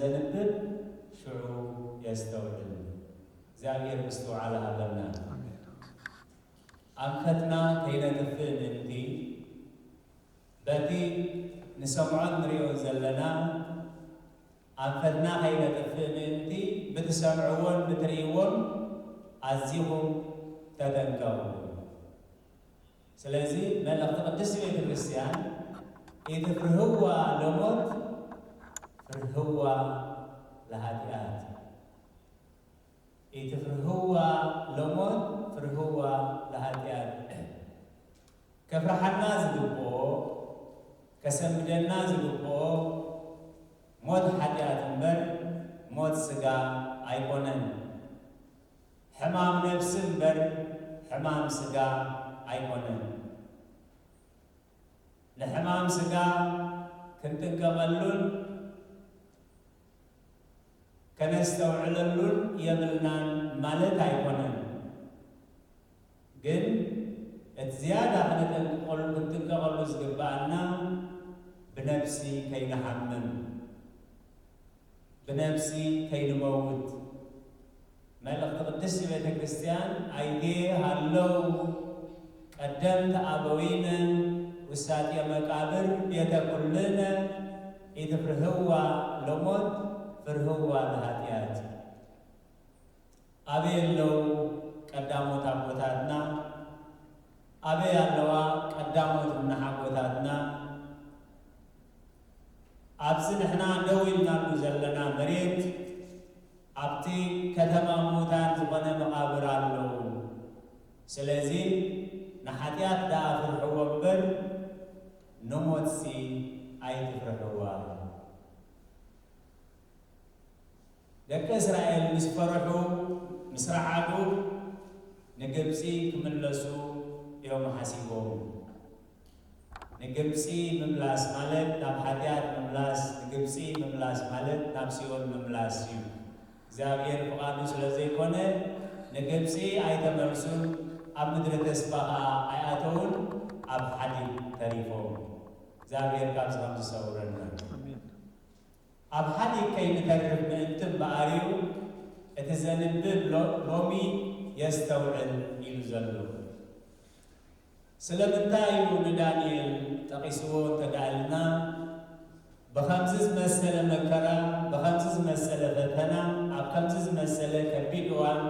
ዘንብብ ሽዑ የስተውዕል። እግዚኣብሔር ምስትውዓል ሃበና። ኣንፈትና ከይነጥፍእ ምእንቲ፣ በቲ ንሰምዖን ንሪኦን ዘለና ኣንፈትና ከይነጥፍእ ምእንቲ፣ ብትሰምዕዎን ብትርእይዎን ኣዚኹም ተጠንቀቑ። ስለዚ መልእኽቲ ቅድስቲ ቤተ ክርስቲያን፣ "ኢትፍርህዋ ለሞት፣ ፍርህዋ ለኃጢኣት።" "ኢትፍርህዋ ለሞት፣ ፍርህዋ ለኃጢኣት።" ከፍርሓና ዝግብኦ፣ ከሰንብደና ዝግብኦ ሞት ሓጢኣት እምበር ሞት ስጋ ኣይኮነን። ሕማም ነፍሲ እምበር ሕማም ስጋ ኣይኮነን። ንሕማም ስጋ ክንጥንቀቐሉን ከነስተውዕለሉን የብልናን ማለት ኣይኮነን። ግን እቲ ዝያዳ ክነጠንቅቐሉ፣ ክንጥንቀቐሉ ዝግብኣና ብነፍሲ ከይንሓምም፣ ብነፍሲ ከይንመውት። መልእኽቲ ቅድስቲ ቤተ ክርስቲያን፣ "ኣይቴ ሃለው ቀደምት ኣበዊነ ውሳጤ መቃብር ቤተ ኩልነ፣ ኢትፍርህዋ ለሞት፣ ፍርህዋ ለኃጢኣት።" ኣበይ ኣለዉ ቀዳሞት ኣቦታትና? ኣበይ ኣለዋ ቀዳሞት እምናሓጎታትና? ኣብዚ ንሕና ደው ኢልናሉ ዘለና መሬት፣ ኣብቲ ከተማ ሙታን ዝኾነ መቓብር ኣለዉ። ስለዚ ንሓጢኣት ደኣ ፍርሕዎ እምበር፣ ንሞትሲ ኣይትፍርሕዋ። ደቂ እስራኤል ምስ ፈርሑ፣ ምስ ረዓዱ፣ ንግብጺ ክምለሱ እዮም ሓሲቦም። ንግብጺ ምምላስ ማለት ናብ ሓጢኣት ምምላስ፣ ንግብጺ ምምላስ ማለት ናብ ሲኦል ምምላስ እዩ። እግዚኣብሔር ፍቓዱ ስለ ዘይኮነ ንግብጺ ኣይተመልሱን፣ ኣብ ምድሪ ተስፋ ኸኣ ኣይኣተዉን፣ ኣብ ሓዲግ ተሪፎም። እግዚኣብሔር ካብዚ ከም ዝሰውረና። ኣሜን። ኣብ ሓዲግ ከይንተርፍ ምእንቲ እምበኣር እዩ እቲ ዘንብብ ሎ-፣ ሎሚ የስተውዕል ኢሉ ዘሎ። ስለምንታይ እዩ ንዳንኤል ጠቒስዎ እንተ ደኣ ኢልና፣ ብኸምዚ ዝመሰለ መከራ፣ ብኸምዚ ዝመሰለ ፈተና፣ ኣብ ከምዚ ዝመሰለ ከቢድ እዋን፣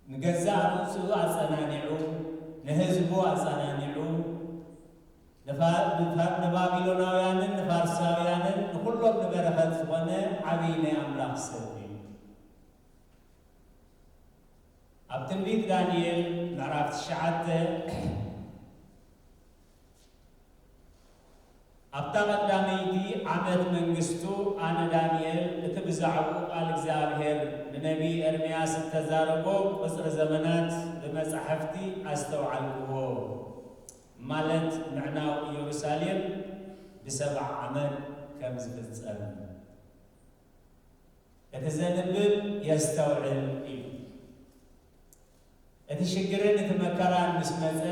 ንገዛእ ርእሱ ኣጸናኒዑ፣ ንህዝቡ ኣጸናኒዑ፣ ንፋ-፣ ንፋ-፣ ንባቢሎናውያንን ንፋርሳውያንን ንኹሎም ንበረኸት ዝኾነ ዓብዪ ናይ ኣምላኽ ሰብ እዩ። ኣብ ትንቢት ዳንኤል ምዕራፍ ትሽዓተ፣ ኣብታ ቀዳመይቲ ዓመት መንግስቱ፣ ኣነ ዳንኤል፣ እቲ ብዛዕባኡ ቃል እግዚኣብሔር ንነቢይ ኤርምያስ እተዛረቦ ቁጽሪ ዘመናት ብመጻሕፍቲ ኣስተውዓልክዎ፣ ማለት ምዕናው ኢየሩሳሌም ብሰብዓ ዓመት ከም ዝፍጸም። እቲ ዘንብብ የስተውዕል እዩ። እቲ ሽግርን እቲ መከራን ምስ መጸ፣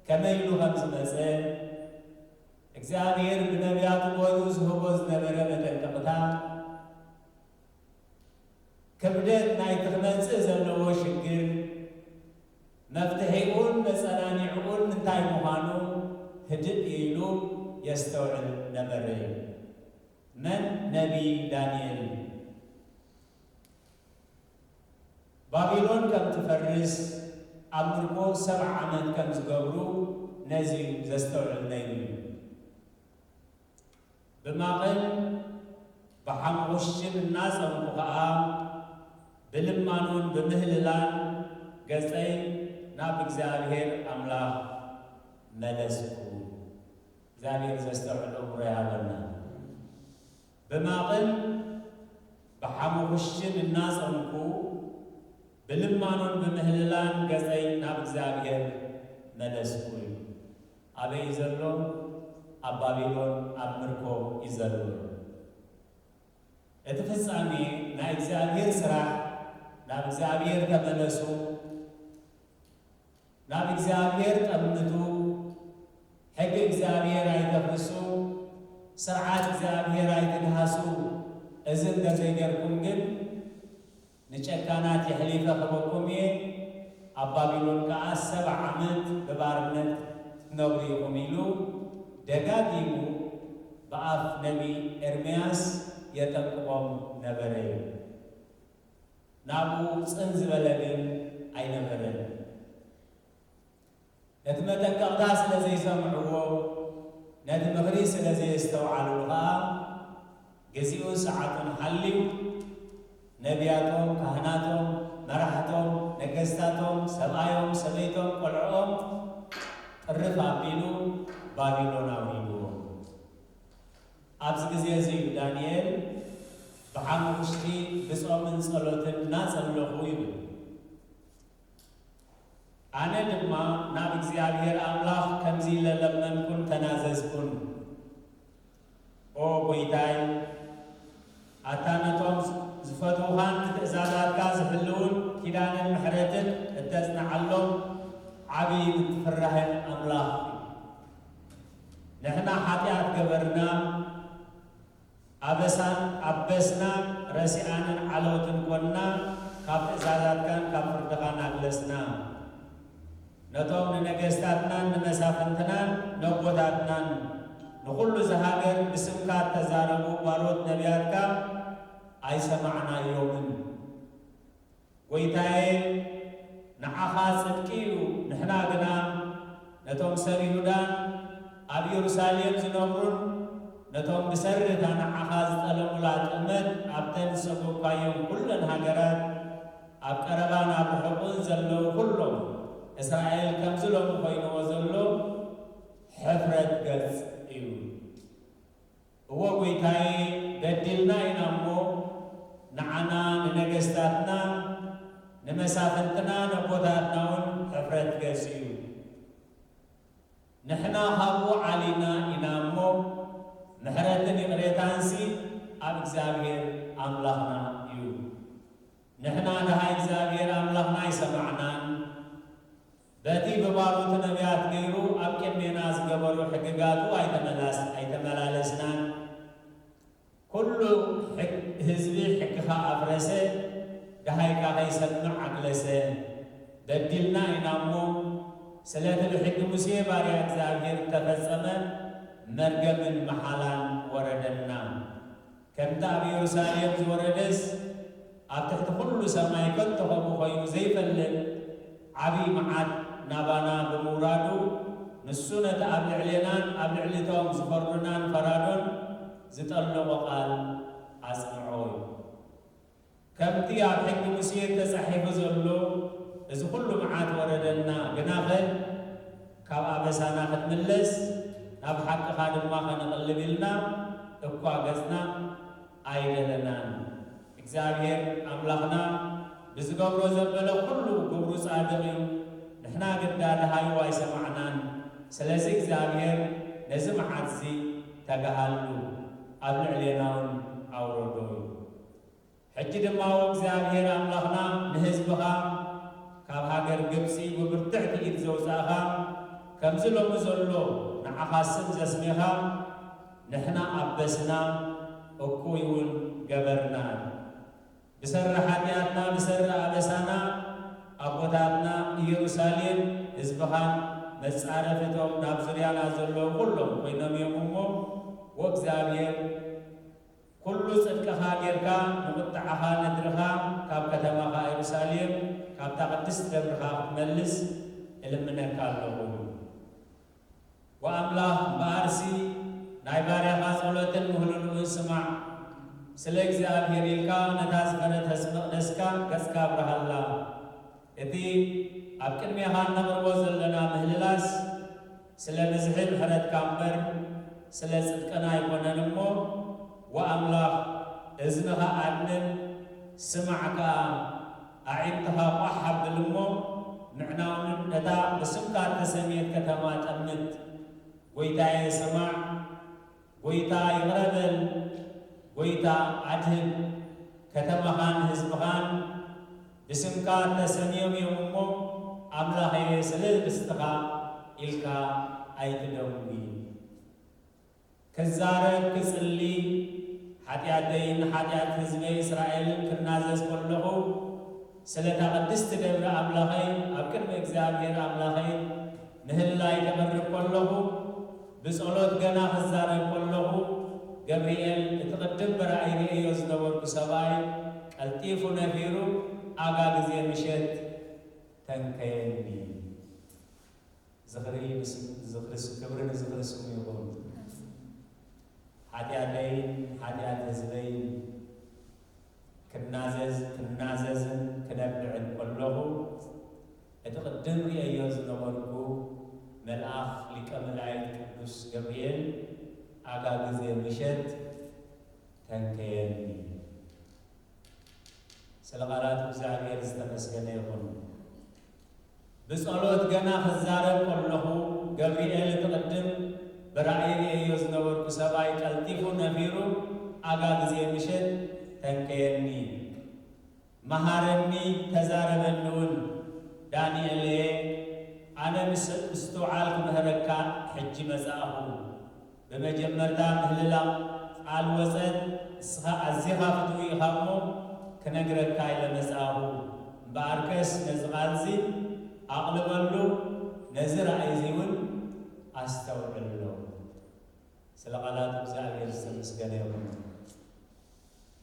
ከመይ ኢሉ ከም ዝመጸ፣ እግዚኣብሔር ብነቢያቱ ገይሩ ዝህቦ ዝነበረ መጠንቀቕታ፣ ክብደት ናይቲ ክመጽእ ዘለዎ ሽግር፣ መፍትሒኡን መጸናኒዕኡን እንታይ ምዃኑ ህድእ ኢሉ የስተውዕል ነበረ። መን? ነቢይ ዳንኤል። ባቢሎን ከም ትፈርስ፣ ኣብ ምርኮ ሰብዓ ዓመት ከም ዝገብሩ ነዚ እዩ ዘስተውዕል ነይሩ እዩ። ብማቕን ብሓሙሽን እናጸምኩ ኸኣ፣ ብልማኖን ብምህልላን ገጸይ ናብ እግዚኣብሔር ኣምላኽ መለስኩ። እግዚኣብሔር ዘስተውዕል እምሮ ይሃበና። ብማቕን ብሓሙሽን እናጸምኩ፣ ብልማኖን ብምህልላን ገጸይ ናብ እግዚኣብሔር መለስኩ እዩ። ኣበይ እዩ ዘሎ? ኣብ ባቢሎን ኣብ ምርኮ እዩ ዘሎ። እቲ ፍጻሜ ናይ እግዚኣብሔር ስራሕ፣ ናብ እግዚኣብሔር ተመለሱ፣ ናብ እግዚኣብሔር ጠምቱ፣ ሕጊ እግዚኣብሔር ኣይተፍርሱ፣ ስርዓት እግዚኣብሔር ኣይትግሃሱ፣ እዚ እንተዘይገርኩም ግን ንጨካናት የሕሊፈ ክበኩም እየ፣ ኣብ ባቢሎን ከኣ ሰብዓ ዓመት ብባርነት ክትነብሩ ኢኹም ኢሉ ደጋጊሙ ብኣፍ ነቢ ኤርምያስ የጠንቅቖም ነበረ እዩ። ናብኡ ጽን ዝበለ ግን ኣይነበረን። ነቲ መጠንቀቕታ ስለ ዘይሰምዕዎ፣ ነቲ ምኽሪ ስለ ዘየስተውዓልሉ ኸኣ፣ ግዜኡን ሰዓቱን ሓልዩ፣ ነቢያቶም፣ ካህናቶም፣ መራሕቶም፣ ነገስታቶም፣ ሰብኣዮም፣ ሰበይቶም፣ ቆልዕኦም ጥርፍ ኣቢሉ ባቢሎን ኣውሪድዎም። ኣብዚ ግዜ እዚ እዩ ዳንኤል ብሓሙሽቲ ብጾምን ጸሎትን እናጸለኹ ይብል። ኣነ ድማ ናብ እግዚኣብሔር ኣምላኽ ከምዚ ኢለ ለመንኩን ተናዘዝኩን። ኦ ጐይታይ፣ ኣታ ነቶም ዝፈትዉኻን ንትእዛዛትካ ዝሕልዉን ኪዳንን ምሕረትን እተጽንዓሎም ዓብይን እትፍራህን ኣምላኽ። ንሕና ሓጢኣት ገበርና፣ ኣበሳን ኣበስና፣ ረሲኣንን ዓለውትን ኰንና፣ ካብ ትእዛዛትካን ካብ ፍርድኻን ኣግለስና። ነቶም ንነገስታትናን ንመሳፍንትናን ነቦታትናን ንኹሉ ዝሃገር ብስምካ እተዛረቡ ባሮት ነቢያትካ ኣይሰማዕናዮምን። ጐይታየ፣ ንዓኻ ጽድቂ እዩ፣ ንሕና ግና ነቶም ሰብ ይሁዳን ኣብ ኢየሩሳሌም ዝነብሩን ነቶም ብሰሪ እታ ንዓኻ ዝጠለሙላ ጥልመት ኣብተን ዝሰጎግካዮም ኩለን ሃገራት ኣብ ቀረባን ኣብ ርሑቕን ዘለዉ ኩሎም እስራኤል ከምዚ ሎሚ ኮይንዎ ዘሎ ሕፍረት ገጽ እዩ። እወ ጐይታየ፣ በዲልና ኢና እሞ፣ ንዓና፣ ንነገስታትና፣ ንመሳፍንትና፣ ነቦታትና እውን ሕፍረት ገጽ እዩ። ንሕና ካብኡ ዓሊና ኢና እሞ፣ ምሕረትን ይቕሬታንሲ ኣብ እግዚኣብሔር ኣምላኽና እዩ። ንሕና ደሃይ እግዚኣብሔር ኣምላኽና ኣይሰማዕናን፣ በቲ ብባሮቱ ነቢያት ገይሩ ኣብ ቅድሜና ዝገበሩ ሕግጋቱ ኣይተመላስ-፣ ኣይተመላለስናን። ኩሉ ሕግ-፣ ህዝቢ ሕግኻ ኣፍረሰ፣ ደሃይካ ከይሰምዕ ኣግለሰ። በዲልና ኢና እሞ፣ ስለቲ ብሕጊ ሙሴ ባርያ እግዚኣብሔር እተፈጸመ መርገምን መሓላን ወረደና። ከምቲ ኣብ ኢየሩሳሌም ዝወረደስ፣ ኣብ ትሕቲ ኩሉ ሰማይ ከቶ ከምኡ ኮይኑ ዘይፈልጥ ዓብዪ መዓት ናባና ብምውራዱ፣ ንሱ ነቲ ኣብ ልዕሌናን ኣብ ልዕሊ እቶም ዝፈርዱናን ፈራዶን ዝጠለቖ ቃል ኣጽንዖ እዩ። ከምቲ ኣብ ሕጊ ሙሴ ተጻሒፉ ዘሎ፣ እዚ ኩሉ መዓት ወረደና፣ ግናኸ ካብ ኣበሳና ክንምለስ፣ ናብ ሓቅኻ ድማ ከነቕልብ ኢልና እኳ ገጽና ኣይደለናን። እግዚኣብሔር ኣምላኽና ብዝገብሮ ዘበለ ኩሉ ግብሩ ጻድቕ እዩ። ንሕና ግዳ ደሃዩ ኣይሰማዕናን። ስለዚ እግዚኣብሔር ነዚ መዓትዚ ተጋሃሉ፣ ኣብ ልዕሌና እውን ኣውረዶ እዩ። ሕጂ ድማ እግዚኣብሔር ኣምላኽና ንህዝብኻ ካብ ሃገር ግብጺ ብብርትዕቲ ኢድ ዘውጻእኻ፣ ከምዚ ሎሚ ዘሎ ንዓኻ ስም ዘስሜኻ፣ ንሕና ኣበስና፣ እኩይ እውን ገበርና። ብሰሪ ሓጢኣትና፣ ብሰሪ ኣበሳና፣ ኣቦታትና ኢየሩሳሌም፣ ህዝብኻን መጻረፊቶም ናብ ዙርያና ዘለዉ ኩሎም ኮይኖም እዮም እሞ፣ ወእግዚኣብሔር፣ ኩሉ ጽድቅኻ ጌርካ፣ ንቁጥዓኻ ነድርኻ፣ ካብ ከተማኻ የሩሳሌም፣ ካብታ ቅድስቲ ደብርኻ ክትመልስ እልምነካ ኣለኹ። ወኣምላኽ እምበኣርሲ ናይ ባርያኻ ጸሎትን ምህልልኡን ስማዕ። ስለ እግዚኣብሔር ኢልካ ነታ ዝፈረሰት መቕደስካ ገጽካ ኣብርሃላ። እቲ ኣብ ቅድሜኻ እነቕርቦ ዘለና ምህልላስ ስለ ብዝሒ ምሕረትካ እምበር ስለ ጽድቅና ኣይኮነን እሞ፣ ወኣምላኽ እዝንኻ ኣድንን ስማዕ ከኣ፣ ኣዒንትኻ ቋሕ ኣብል እሞ፣ ምዕናው ነታ ብስምካ እተሰምየት ከተማ ጠምት። ጐይታየ ስማዕ፣ ጐይታ ይቕረ በል፣ ጐይታ ኣድህን። ከተማኻን ህዝብኻን ብስምካ ተሰምዮም እዮም እሞ፣ ኣምላኸየ ስለ ርስትኻ ኢልካ ኣይትደንጉይ። ክዛረብ ክጽሊ፣ ሓጢኣተይን ሓጢኣት ህዝበይ እስራኤልን ክናዘዝ ከለኹ፣ ስለታ ቅድስቲ ደብረ ኣምላኸይ ኣብ ቅድሚ እግዚኣብሔር ኣምላኸይ ምህላይ ከቕርብ ከለኹ፣ ብጸሎት ገና ክዛረብ ከለኹ፣ ገብርኤል እቲ ቅድም ብራእይ ርእዮ ዝነበርኩ ሰብኣይ ቀልጢፉ ነፊሩ፣ ኣጋ ግዜ ምሸት ተንከየኒ። ዝኽሪ ንስ-፣ ዝኽሪ ስ-፣ ክብሪ ንዝኽሪ ስሙ ይኹን። ሓጢኣተይን ሓጢኣት ህዝበይን ክናዘዝ፣ ክናዘዝን ክነብዕን ከለኹ፣ እቲ ቅድም ርእዮ ዝነበርኩ መልኣኽ ሊቀ መላእክት ቅዱስ ገብርኤል ኣጋ ግዜ ምሸት ተንከየኒ። ስለ ቃላት እግዚኣብሔር ዝተመስገነ ይኹን። ብጸሎት ገና ክዛረብ ከለኹ፣ ገብርኤል እቲ ቅድም ብራእይ ርእዮ ዝነበርኩ ሰብኣይ ቀልጢፉ ነፊሩ፣ ኣጋ ግዜ ምሸት ተንከየኒ። መሃረኒ፣ ተዛረበኒ እውን። ዳንኤልየ፣ ኣነ ምስ ምስትውዓል ክምህረካ ሕጂ መጻእኹ። ብመጀመርታ ምህልላቕ ቃል ወጸት፣ እስኻ ኣዚኻ ፍትው ኢኻ እሞ፣ ክነግረካ ኢለ መጻእኹ። እምበኣርከስ ነዚ ቃልዚ ኣቕልበሉ፣ ነዚ ራእይዚ እውን ኣስተውዕሎ። ስለ ቃላት እግዚኣብሔር ዝተመስገነ ይኹን።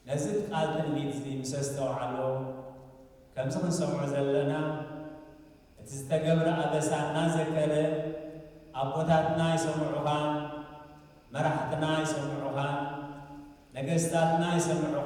ነዚ ቃል ትንቢት እዚ ምስ ኣስተውዓሎ፣ ከምዚ ክንሰምዖ ዘለና፣ እቲ ዝተገብረ ኣበሳ እናዘከረ፣ ኣቦታትና ይሰምዑኻን፣ መራሕትና ይሰምዑኻን፣ ነገስታትና ይሰምዑኻን፣